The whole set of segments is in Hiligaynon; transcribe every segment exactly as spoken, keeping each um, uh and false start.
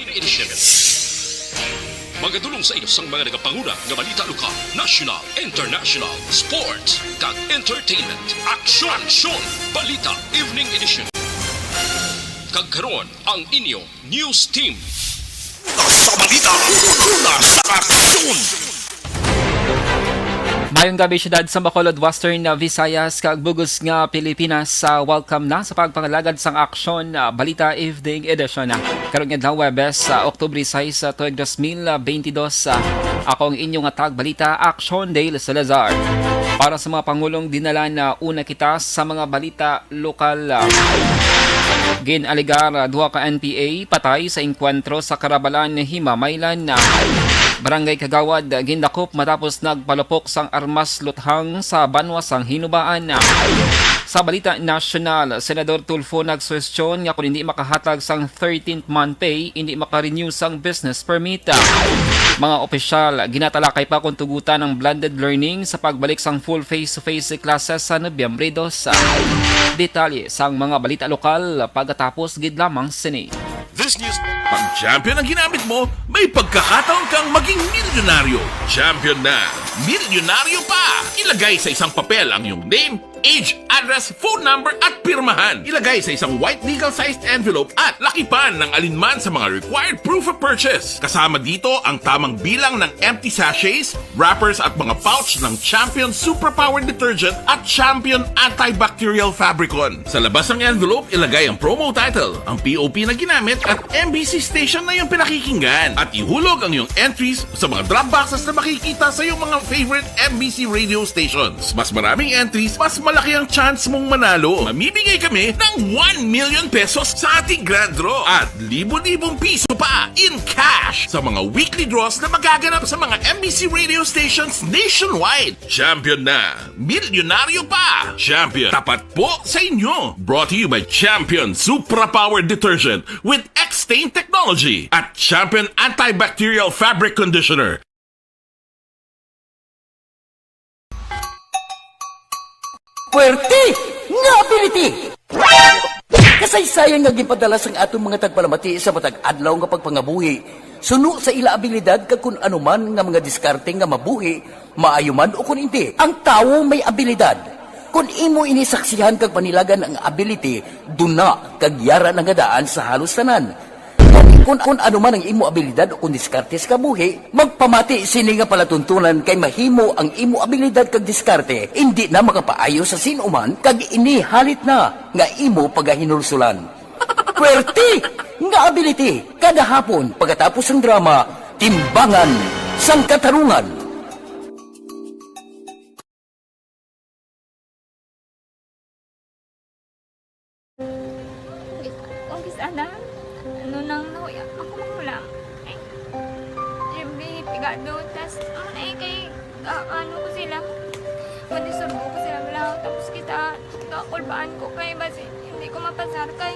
Edition. Magadulong sa inyo sang mga nagapanguna nga balita lokal, national, international, sports, kag entertainment. Aksyon! Aksyon! Balita Evening Edition. Kag karon, ang inyo news team. Sa balita, una sa aksyon. Mayong gabi, siyudad sa Bacolod, Western, uh, Visayas, kag bug-os nga Pilipinas. Uh, welcome na sa pagpangalagad sang Aksyon, uh, Balita Evening Edition. Uh, karong adlaw, Huwebes, uh, Oktubre sais, uh, tuig dos mil bentidós, uh, ako ang inyong hatag balita, Aksyon Dale Salazar. Para sa mga pangulong dinala, na una kita sa mga balita lokal. Gin-alegar, ah, duha ka N P A patay sa engkwentro sa Karabalan, Himamaylan. Barangay Kagawad, ah, gindakop matapos nagpalupok sang armas luthang sa banwa sang Hinubaan. Sa balita nasyonal, Senador Tulfo nagsuhestyon nga kung hindi makahatag sang thirteenth month pay, hindi maka-renew sang business permit. Mga opisyal, ginatalakay pa kung tugutan ang blended learning sa pagbalik sang full face-to-face classes sa Nobyembre dos. Detalye sang mga balita lokal pagkatapos gid lamang sini. This news. Pag Champion ang ginamit mo, may pagkakataon kang maging milyonaryo. Champion na milyonaryo pa! Ilagay sa isang papel ang iyong name, age, address, phone number, at pirmahan. Ilagay sa isang white legal-sized envelope at lakipan ng alinman sa mga required proof of purchase. Kasama dito ang tamang bilang ng empty sachets, wrappers, at mga pouch ng Champion Superpower Detergent at Champion Antibacterial Fabricon. Sa labas ng envelope, ilagay ang promo title, ang P O P na ginamit, at M B C station na iyong pinakikinggan. At ihulog ang iyong entries sa mga drop boxes na makikita sa iyong mga favorite M B C radio stations. Mas maraming entries, mas malaki ang chance mong manalo. Mamimigay kami ng one million pesos sa ating grand draw at libo-libong piso pa in cash sa mga weekly draws na magaganap sa mga M B C radio stations nationwide. Champion na! Milyonaryo pa! Champion, tapat po sa inyo! Brought to you by Champion Supra Power Detergent with X-Stain Technology at Champion Antibacterial Fabric Conditioner. Puwerte nga ability! Kasaysayan nga ginpadala sang aton mga tagpalamati sa matag adlaw nga pagpangabuhi, suno sa ila abilidad kag kun ano man nga mga diskarte nga mabuhi, maayo man o kun indi. Ang tawo may abilidad. Kun imo ini saksihan kag panilagan ang ability, duna kag yara na nga daan sa halos tanan. Kun, kun ano man ang imo abilidad o kun diskarte sa kabuhi, magpamati sini nga palatuntunan kay mahimo ang imo abilidad kag diskarte indi na makapaayo sa sin-o man kag ini halit na nga imo pagahinulsulan. Puwerte nga ability kada hapon pagkatapos sang drama, Timbangan sang Katarungan. Umpisa na, ano nang nahuya ako magulang. Ay, siyempre, pigado, tas, ano na eh, kay, ah, ano ko sila, madisturbo ko sila, wala, tapos kita, kakulbaan ko kay, basi, hindi ko mapasar kay.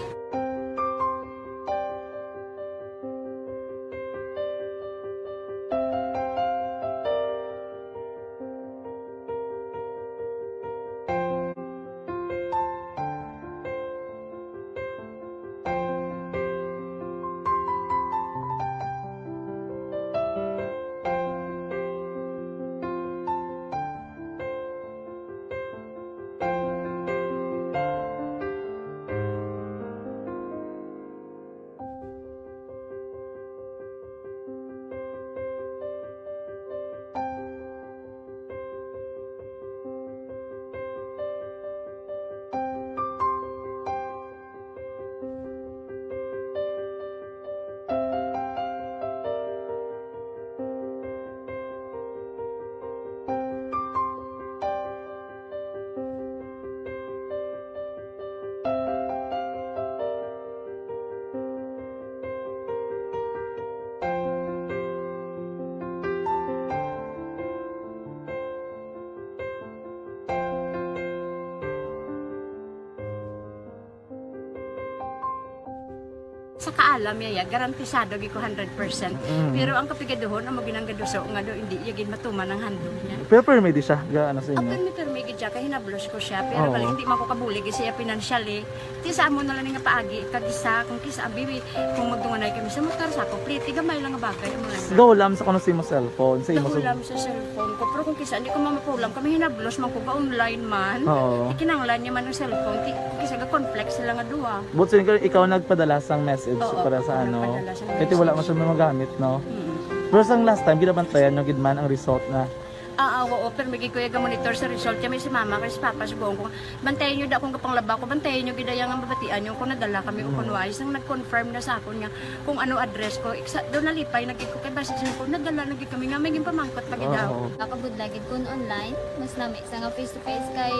Sa kaalam niya, ya, garantisado gid ko hundred percent. Mm. Pero ang kapigaduhon, amo ginang gaduso nga do, hindi iya gid matuman ang handog niya. Pero permi di siya, ga ano sa Ang inyo? Permi-permi gid siya, kay hinablos ko siya. Pero Oo. Bali, hindi man ko kabulig siya financially. Ti sa amo na lang nga paagi, kag isa, kung kisa, abi, kung magdunganay kami sa motor, sa complete, gamay lang nga bagay, amo lang. Gahulam sa kuno sa imo cellphone, sa imo Gahulam sa cellphone ko, pero kung kisa, hindi ko mamapulam, kami hinablos man ko ba online man. Oo. Ikinanglan niya man ang cellphone, ti, kung kisa, ga-conflict sila nga duha. But so, ikaw, ikaw nagpadala sang message Oo, para sa ano? nagpadala sang Kaya wala man message. Siya magamit, no? Mm. Pero sang last time, ginabantayan nyo gid man ang result na. Ah, ah, oo, pero may gid ko iya ga-monitor sa result. Kaya may si mama, kay si papa, subuhon ko, bantayan nyo da kung kapanglaba ko, bantayan nyo gid ang mabatian nyo kung nadala kami o Mm. kung wala. Isang nag-confirm na sa akon nga kung ano address ko. Iksa, doon nalipay na gid ko kay basi sa ko, nadala na gid kami nga may ginpamangkot pa gid daw. Oo. Makabudlay gid kun online, mas lami sa nga face to face kay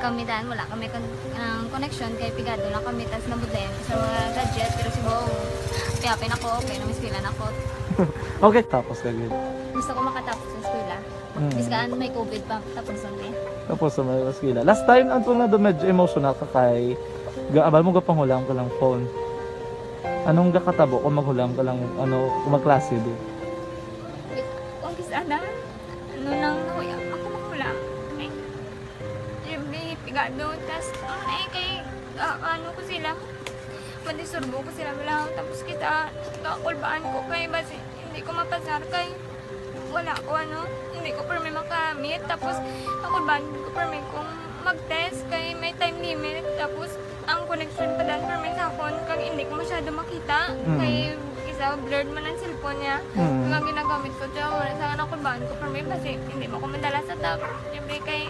kami dan wala kami kon ang connection kay pigado lang kami tas nabudlayan ko sa mga gadget pero si Bong piyapin ako kay namiskwela na ako. Okay, tapos ka gid. Gusto ko makatapos sa eskwela. Mm. Biskaan may covid pa tapos ang eh. Tapos sa mga eskwela. Last time, ang tunga do medyo emotional ka kay gaabal mo gapanghula ang kalang phone. Anong gakatabo kung maghulam ka lang, ano, kung magklase di? Kung kis ana, ano nang nahuya ako maghula. Ay, siyempre, pigado. Tas, ang ay kay, ah, ano ko sila, madisturbo ko sila wala. Tapos kita, kakulbaan ko kay basi hindi ko mapasar kay wala ko ano, hindi ko permi makamit. Tapos, kakulbaan ko permi kung mag-test kay may time limit. Tapos, ang connection pa dan permi sa akon kag hindi ko masyado makita. Mm. Kay isa blurred man ang cellphone niya. Mm. Nga ginagamit ko siya, wala sa akin ako baan ko permi kasi hindi mo ko madala sa top. Siyempre kay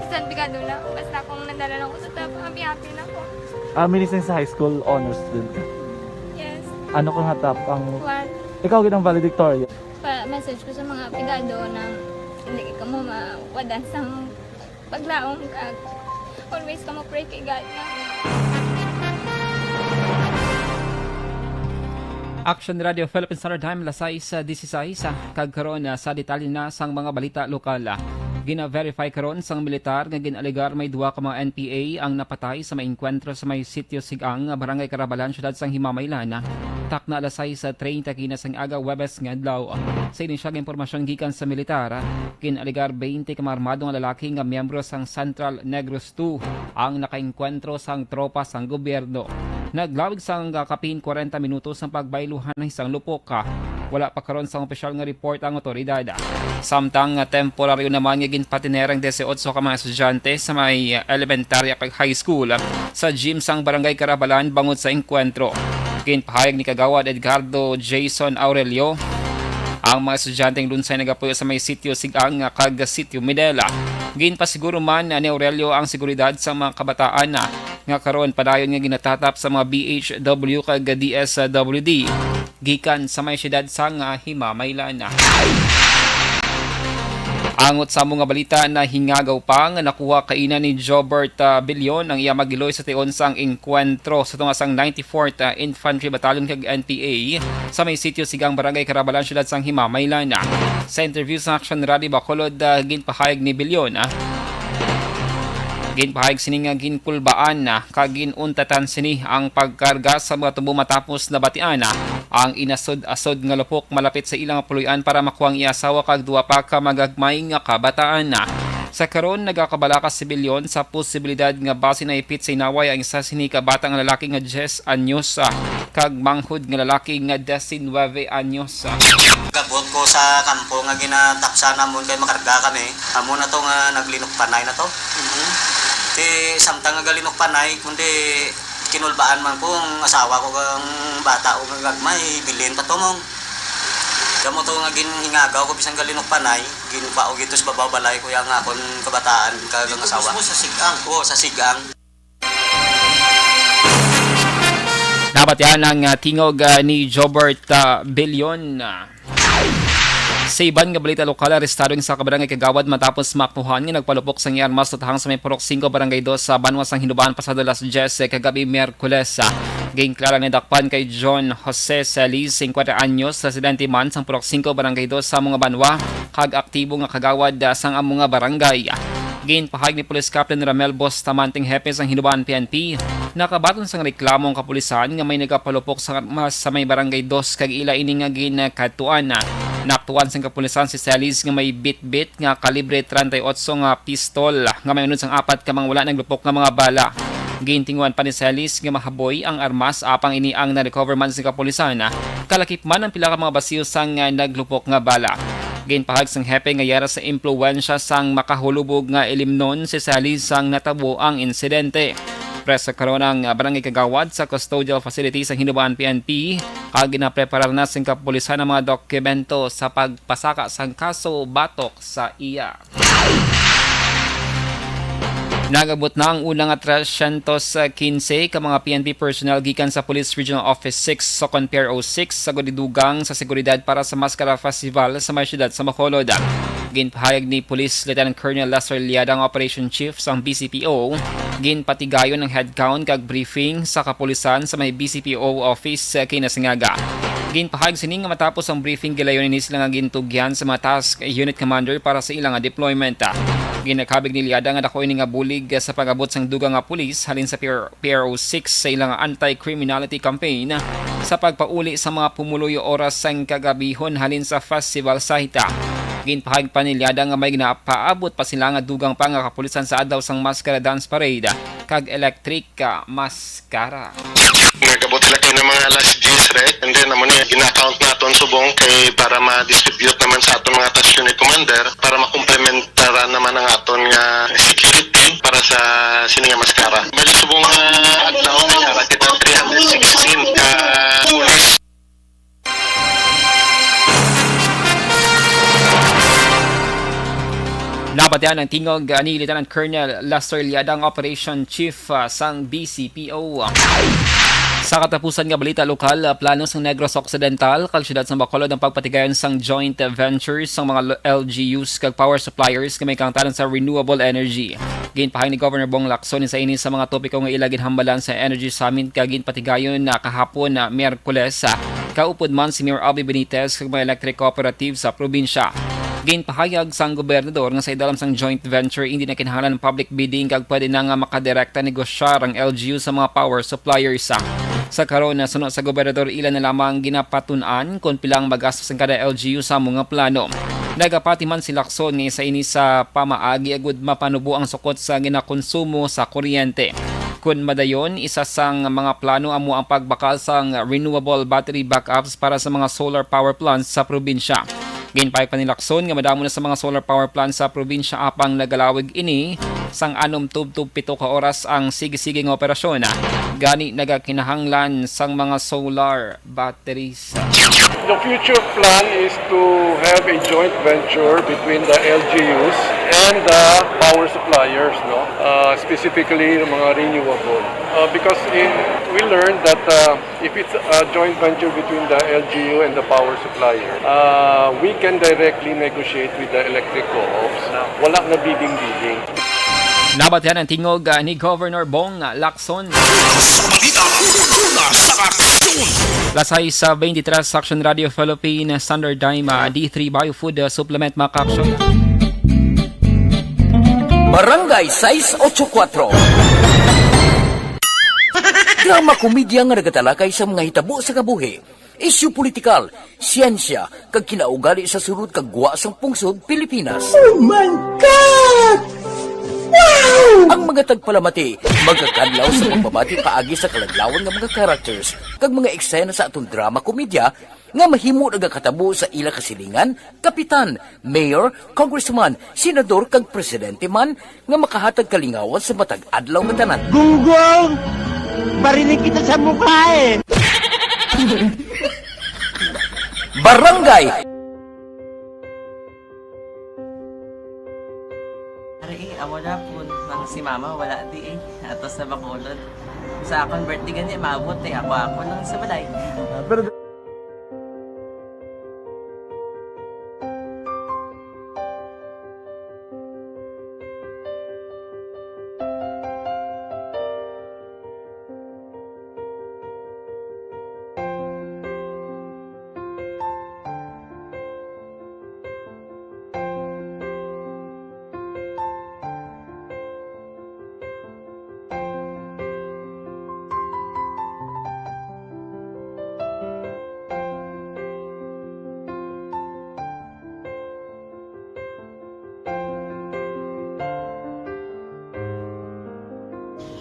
bisan pigado na, basta kung nadala lang ko sa top, happy-happy na ko. Ah, minising sa high school honors din ka. Yes. Ano ka nga top ang... What? Ikaw gid ang valedictorian. Pa-message ko sa mga pigado na hindi ka mo mawadan sa paglaom kag always ka mo pray kay God na. Action Radio Philippine Standard Time, alas sais, ah, disisais, ah, kag karon, ah, sa detalye na sang mga balita lokal, ah. Gina-verify karon sang militar nga gin-alegar may duha ka mga N P A ang napatay sa may engkwentro sa may Sitio Sigang, Barangay Carabalan, siyudad sang Himamaylan, ah. Takna alas sais, ah, treinta kina sang aga, Huwebes nga adlaw. Sa inisyal nga impormasyon gikan sa militar, ah, gin-alegar twenty ka mga armado nga lalaki nga miyembro sang Central Negros two ang nakaengkwentro sang tropa sang gobyerno. Naglawig sang kapin kwarenta minutos ang pagbayluhan sang lupok. Wala pa karon sang opisyal nga report ang awtoridad. Samtang temporaryo naman nga ginpatiner ang disiotso ka mga estudyante sa may elementarya kag high school sa gym sang Barangay Carabalan bangod sa engkwentro. Ginpahayag ni Kagawad Edgardo Jason Aurelio, ang mga estudyanteng lunsay nagapuyo sa may Sitio Sigang kag Sitio Midela. Ginpasiguro man ni Aurelio ang seguridad sa mga kabataan nga karon padayon nga ginatatap sa mga B H W kag D S W D gikan sa may siyudad sang Himamaylan. Angot sa amo nga balita, nahingagaw pa nga nakuha kaina ni Jobert, ah, Bilyon ang iya magiloy sa tion sang engkwentro sa tunga sang ninety-fourth, ah, Infantry Battalion kag N P A sa may Sitio Sigang, Barangay Carabalan, siyudad sang Himamaylan. Sa interview sa Action Radio Bacolod, ah, ginpahayag ni Bilyon, ah, ginpahayag sini nga ginkulbaan na kag ginuntatan sini ang pagkarga sa mga tubo matapos nabatian, ah, ang inasod-asod nga lupok malapit sa ilang puloy-an para makuha ang iya asawa kag duha pa ka magagmay nga kabataan. Sa karon, nagakabalaka si Bilyon sa posibilidad nga basi naipit sa inaway ang isa sini ka bata nga lalaki nga diyes anyos, ah, kag manghod nga lalaki nga diecinueve anyos, ah. Gabot ko sa kampo nga ginatapsa namon kay makarga kami. Amo na to nga naglinukpanay na to. Ti samtang nga galinukpanay, kundi kinulbaan man ko ang asawa ko kang bata ko nga gagmay, bilin pa to mong. Kamo to nga ginhingagaw ko bisan galinukpanay, ginkuha ko gito sa babaw balay ko yang akon kabataan kag ang asawa. Mismo sa sigang? Oo, sa sigang. Nabatian ang, ah, tingog, ah, ni Jobert, ah, Bilyon. Sa iban nga balita lokal, arestado ang isa ka barangay kagawad matapos maakuhan nga nagpalupok sang iya armas sa tahang sa may Purok Singko, Barangay Dos sa Banwa sang Hinoban pasado alas dyes kagabi, Miyerkules. Ginkilala nga nadakpan kay John Jose Celis, singkwenta anyos, residente man sang Purok Singko, Barangay Dos sa amo nga banwa, kag aktibo nga kagawad, ah, sang amo nga barangay. Ginpahayag ni Police Captain Ramel Bustamante, hepe sang Hinoba-an P N P, nakabaton sang reklamo ang kapulisan nga may nagapalupok sa armas sa may Barangay Dos kag ila ini nga ginakadtuan. Naaktuhan sang kapulisan si Celis nga may bitbit nga kalibre treinta y ocho nga pistol nga may unod sang apat ka mga wala naglupok nga mga bala. Gintinguhan pa ni Celis nga mahaboy ang armas, apang ini ang na-recover man sa kapulisan. Kalakip man ang pila ka mga basiyo sang, ah, naglupok nga bala. Ginpahayag sang hepe nga yara sa impluwensya sang makahulubog nga ilimnon si Celis sang natabo ang insidente. Preso karon ang, ah, barangay kagawad sa custodial facility sa Hinoba-an P N P, kag ginapreparar na sing kapulisan ang mga dokumento sa pagpasaka sang kaso batok sa iya. Nag-abot na ang una nga tresyentos quince ka mga P N P personnel gikan sa Police Regional Office six, Socon P R O six, sa ginidugang sa seguridad para sa Maskara Festival sa may siyudad sa Bacolod. Ginpahayag ni Police Lieutenant Colonel Lester Liada, ang operation chief sang B C P O. Ginpatigayon ang headcount kag briefing sa kapulisan sa may B C P O office, eh, kinasingaga. Ginpahayag sini nga matapos ang briefing, gilayon ini sila nga gintugyan sa mga task unit commander para sa ila nga deployment. Ginakabig ni Liada nga dako ini nga bulig sa pag-abot sang dugang nga pulis halin sa P R, P R O six sa ila nga anti-criminality campaign sa pagpauli sa mga pumuluyo oras sang kagabihon halin sa festival site. Ginpahayag pa ni Liada nga may ginapaabot pa sila nga dugang pa nga kapulisan sa adlaw sang Maskara Dance Parade kag Electric, ah, Maskara. Nagabot sila kay ng mga alas diyes, right? And then, amo ni, gina-count naton subong kay para ma-distribute naman sa aton mga task unit commander para makumplementaran naman ang aton nga security para sa sini nga Maskara. Bali, subong nga adlaw, may ara kita three hundred sixteen ka pulis. Nabatian ang tingog, ah, ni Lieutenant Colonel Lester Liada, ang Operation Chief, ah, sang B C P O. Sa katapusan nga balita lokal, ah, plano sang Negros Occidental kag siyudad sang Bacolod ang pagpatigayon sang joint venture sang mga lo-, L G Us kag power suppliers nga may kaangtanan sa renewable energy. Ginpahayag ni Governor Bong Lacson sa ini sa mga topiko nga ila ginhambalan sa Energy Summit kag ginpatigayon na kahapon na Miyerkules, ah, kaupod man si Mayor Abby Benitez kag mga electric cooperative sa probinsya. Ginpahayag sang gobernador nga sa idalom sang joint venture, hindi na kinahanglan ang public bidding kag pwede na nga makadirekta negosyar ang L G U sa mga power suppliers. Sa karon, na suno sa gobernador, ila na lamang ginapatun-an kon pila ang magastos ang kada L G U sa amo nga plano. Nagapati man si Lacson nga isa ini sa pamaagi agud mapanubo ang sukot sa ginakonsumo sa kuryente. Kon madayon, isa sang mga plano amo ang pagbakal sang renewable battery backups para sa mga solar power plants sa probinsya. Ginpahayag pa ni Lacson nga madamo na sa mga solar power plants sa probinsya, apang nagalawig ini sang anom tubtob pito ka oras ang sige-sige nga operasyon. Gani, nagakinahanglan sang mga solar batteries. The future plan is to have a joint venture between the L G Us and the power suppliers, no? Uh, specifically, yung mga renewable. Uh, because in, we learned that, uh, if it's a joint venture between the L G U and the power supplier, uh, we can directly negotiate with the electric co-ops. Wala na bidding-bidding. Nabatian ang tingog, ah, ni Governor Bong Lacson. Sa balita, una sa aksyon. Las sais sa twenty-three sa Aksyon Radio Philippine Standard Time, ah, D three Bio Food, ah, Supplement, mga ka-aksyon. Barangay sais ocho kuatro. Drama komedya nga nagatalakay sa mga hitabo sa kabuhi, isyu politikal, siyensya, kag kinaugali sa sulod kag gwa sang pungsod Pilipinas. Oh my God! Wow! Ang mga tagpalamati magakadlaw sa pagbabati paagi sa kaladlawan nga mga characters kag mga eksena sa aton drama komedya nga mahimo nagakatabo sa ila kasilingan, kapitan, mayor, congressman, senador, kag presidente man, nga makahatag kalingawan sa matag adlaw nga tanan. Gunggong! Barinig kita sa mukha eh! Barangay! Ari, eh, amo na po nang si mama wala di eh. Ato sa Bacolod. Sa akong birthday gani, maabot eh. Ako, ako lang sa balay. Ah, pero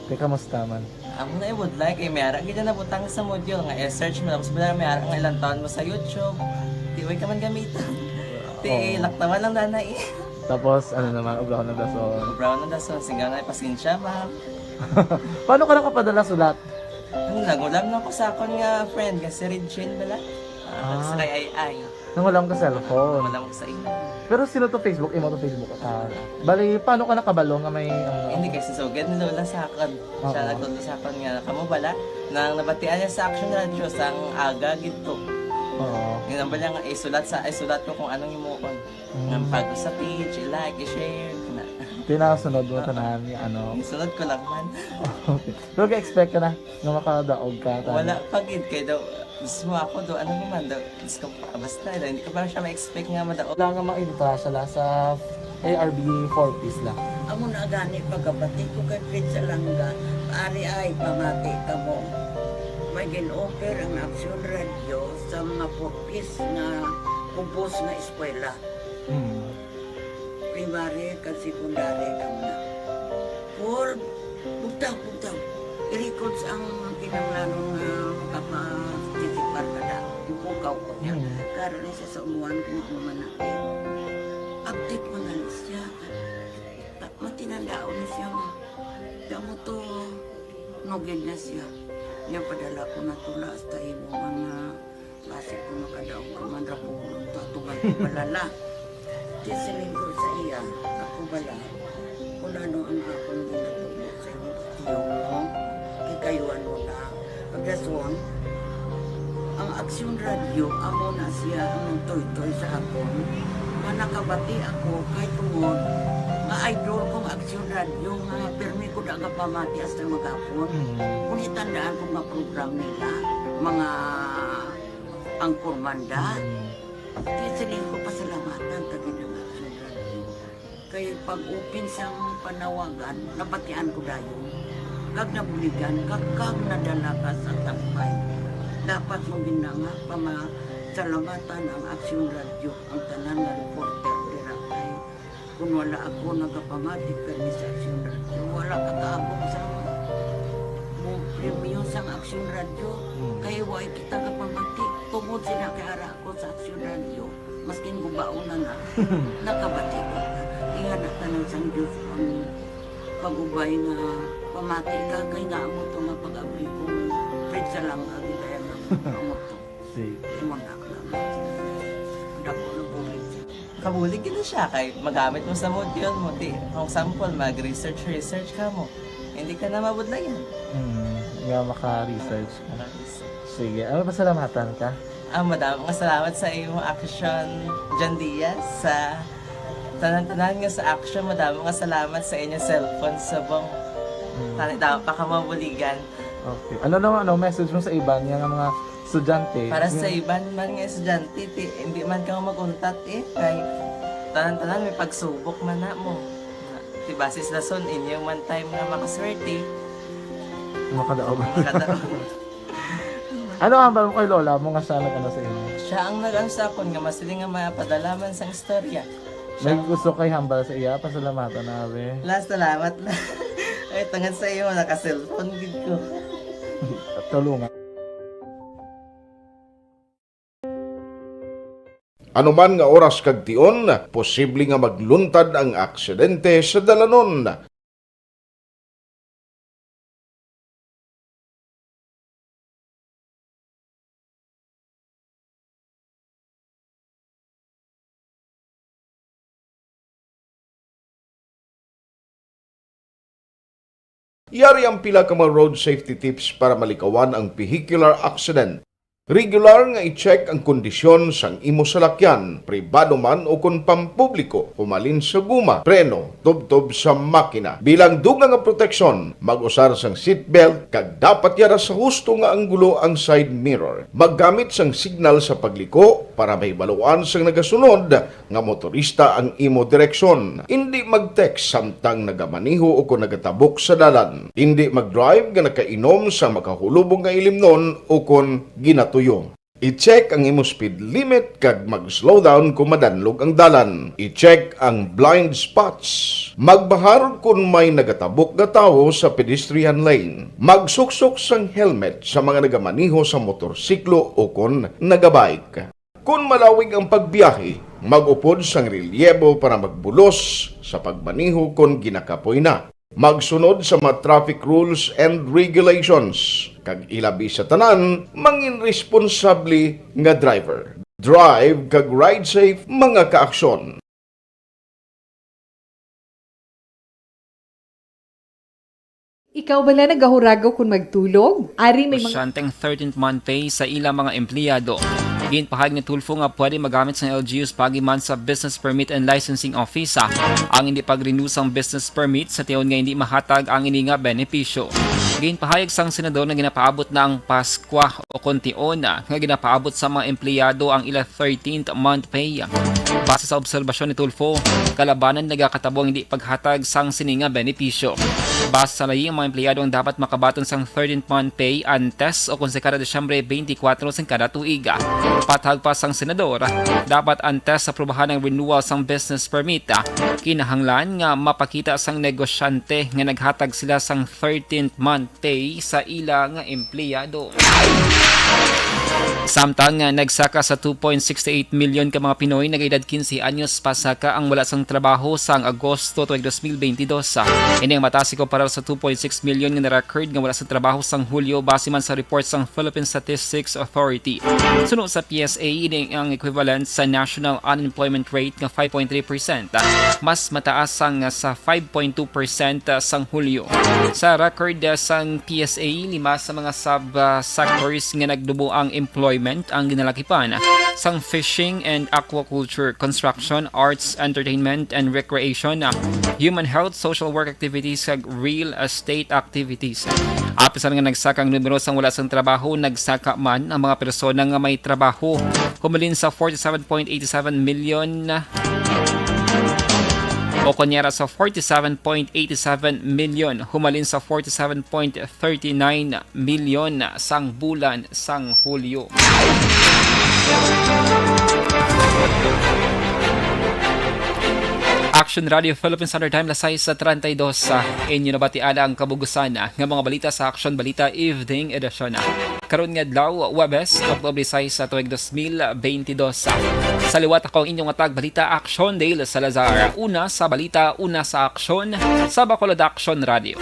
Te, kamusta man? Amo na ibudlay kay may ara gid na nabutang sa module nga i-search mo, tapos bala may ara nga ilang taon mo sa YouTube. Di way ka man gamiton. Ti, oo, laktawan lang dana eh. Tapos, ano naman, ubrahon ng dason. Ubrahon ng dason, singgaw na, pasensya, ma'am. Paano ka nakapadala sulat? Ano, nangulam na ko sa akon nga friend, nga si Regine bala. Ah, ah, sa kay Ay Ay. Nangulam ka cellphone? Nangulam ko sa imo. Pero sino to Facebook? Imo to Facebook? Ah, bali, paano ka nakabalo nga may, ano? Hindi, kay sisugid ni Lola sa akon. Siya, oo, nagtudlo sa akon nga, kamo bala, nang nabatian niya sa Action Radio, sang aga gid to. Oo. Yun ang bala nga, isulat sa, isulat ko kung anong imuon. Mm. Nga pag sa page, i-like, i-share, na. Tinasunod mo, oo, tanan, yung ano. Isunod ko lang man. Okay. Pero ga-expect ka na nga makadaog ka, tanan? Wala pa gid, kay daw, mismo ako do, ano naman do, Diyos ko, ah, basta, hindi ko pa siya ma-expect nga madaog. Wala nga maintra siya la sa A R B four Ps la. Amo na gani pagkabati ko kay Fred Salanga, ari ay pamati kamo. May gin-offer ang Action Radio sa mga four Ps nga kubos nga eskwela. Hmm. Primary kag secondary kamo na. Or, bugtaw, bugtaw. I-records ang kinahanglanon nga makaparticipar ka na. Ipukaw ko niya. Mm. Karon ni siya sa umuan kung ano man natin. Update man gani siya. Ta-, matinandaon ni siya nga. Kamo to, nugid na siya. Niya padala ko na tula hasta imo mga Basi ko makadaog ka man ra po, tatugan ko pala la. Di siling ko sa iya, ako bala, kung ano ang akong ginatubo sa imo, tiyo mo, kay kayuan mo na. Pagdason, ang Aksyon Radio, amo na siya ang nagtoytoy sa akon. Nga nakabati ako, kay tungod, nga idol kong Aksyon Radio, nga pirmi ko da nga pamati hasta maghapon. Mm. Kung itandaan ko nga program nila, mga Ang Kurmanda. Mm. Kaya siling ko, pasalamatan ta gid ang Action Radio. Kay pag-open sang panawagan, nabatian ko dayon. Kag nabuligan, kag, kag nadala ka sa tampay. Dapat mo gid na nga pamasalamatan ang Action Radio, ang tanan nga reporter dira kay Kung wala ako nagapamati kani sa Aksyon Radio, wala ka kaabot sa mo premyo sang Aksyon Radio. Hmm. Kay way kita kapamati. Tungod sila kay ara ako sa Aksyon Radio, maskin gubaon na na, nakabati ko. Ingana ka nang sang Diyos ang pag-ubay nga pamati ka, kay nga amo to nga pag-abli ko, Fred Salanga, gid kaya nga amo to. Sige. Imo na, dako na bulig siya. Kabulig gid na siya kay magamit mo sa module mo. Di, kung example, mag-research, research ka mo. Hindi ka na mabudlayan. Hmm, nga maka-research ka. Maka-research. Sige, ano, pasalamatan ka? Ah, madamo nga salamat sa imo, Action John Diaz, sa tanan-tanan nga sa Action. Madamo nga salamat sa inyo cellphone subong. Hmm. Tani, damo pa ka mabuligan. Okay. Ano naman, ano, message mo sa iban nga mga estudyante? Para sa iban man nga estudyante, ti, hindi man ka mag-untat eh. Kay tanan-tanan may pagsubok man na mo. Ti, base sa son, inyo man time nga makaswerte. Makadaog. Makadaog. Ano ang hambal mo kay lola mo nga siya nag-ano sa imo? Siya ang nag-ano sa akon nga masiling nga mapadala man sang istorya. May gusto kay hambal sa iya, pasalamatan na, abi. La, salamat na. Ay, tungod sa iyo, naka-cellphone gid ko. Tulungan. Anuman nga oras kag tion, posible nga magluntad ang aksidente sa dalanon. Yari ang pila ka mga road safety tips para malikawan ang vehicular accident. Regular nga i-check ang kondisyon sang imo salakyan, pribado man o kon pampubliko, humalin sa guma, preno, tubtob sa makina. Bilang dugang nga proteksyon, mag-usar sang seatbelt kag dapat yara sa husto nga anggulo ang side mirror. Maggamit sang signal sa pagliko para mahibaluan sang nagasunod nga motorista ang imo direksyon. Indi mag-text samtang nagamaneho o kon nagatabok sa dalan. Indi mag-drive nga nakainom sa makahulubong nga ilimnon o kon ginatuyo. I-check ang imo speed limit kag mag-slow down kung madanlog ang dalan. I-check ang blind spots. Magbahar kon may nagatabok nga tawo sa pedestrian lane. Magsuksok sang helmet sa mga nagamaneho sa motorsiklo o kon nagabike. Kon malawig ang pagbiyahe, mag-upod sang relyebo para magbulos sa pagmaneho kon ginakapoy na. Magsunod sa mga traffic rules and regulations, kag ilabi sa tanan, mangin responsable nga driver. Drive kag ride safe, mga kaaksyon. Ikaw bala nagahuragaw kon magtulog? Ari may mga Negosyanteng thirteenth month pay sa ilang mga empleyado. Ginpahayag ni Tulfo nga pwede magamit sang L G Us paagi man sa Business Permit and Licensing Office ang hindi pag-renew sang business permit sa tion nga hindi mahatag ang ini nga benepisyo. Ginpahayag sang senador nga ginapaabot na ang Paskwa o kon tion nga ginapaabot sa mga empleyado ang ila thirteenth month pay. Base sa obserbasyon ni Tulfo, kalabanan nagakatabo ang hindi paghatag sang sini nga benepisyo. Base sa layi, ang mga empleyado ang dapat makabaton sang thirteenth month pay antes o kon sa kada Disyembre twenty-four sing kada tuig. Patag pa sang senador, dapat antes sa aprobahan ang renewal sang business permit, kinahanglan nga mapakita sang negosyante nga naghatag sila sang thirteenth month pay sa ila nga empleyado. Samtang nagsaka sa two point six eight million ka mga Pinoy nagaedad quince anyos pasaka ang wala sang trabaho sang Agosto tuig twenty twenty-two. Ini ang mataas ikumparar sa two point six million nga na-record nga wala sang trabaho sang Hulyo base man sa report sang Philippine Statistics Authority. Suno sa P S A, ini ang equivalent sa national unemployment rate nga five point three percent, mas mataas sang sa five point two percent sang Hulyo. Sa record sang P S A, lima sa mga sub-sectors nga nagdubo ang employment ang ginalakipan sang fishing and aquaculture, construction, arts, entertainment and recreation, human health, social work activities, kag real estate activities. Apisan nga nagsaka ang numero sang wala sang trabaho, nagsaka man ang mga persona nga may trabaho. Humalin sa forty-seven point eighty-seven million o kunyara sa forty-seven point eighty-seven million, humalin sa forty-seven point thirty-nine million sang bulan sang Hulyo. Action Radio Philippine Standard Time, las sais treinta y dos. Inyo nabatian ang kabugusan nga mga balita sa Action Balita Evening Edition. Karon nga adlaw, Huwebes, Oktubre sais, sa tuig dos mil beintidos. Sa liwat, ako ang inyong atag balita, Action Dale Salazar. Una sa balita, una sa aksyon, sa Bacolod Action Radio.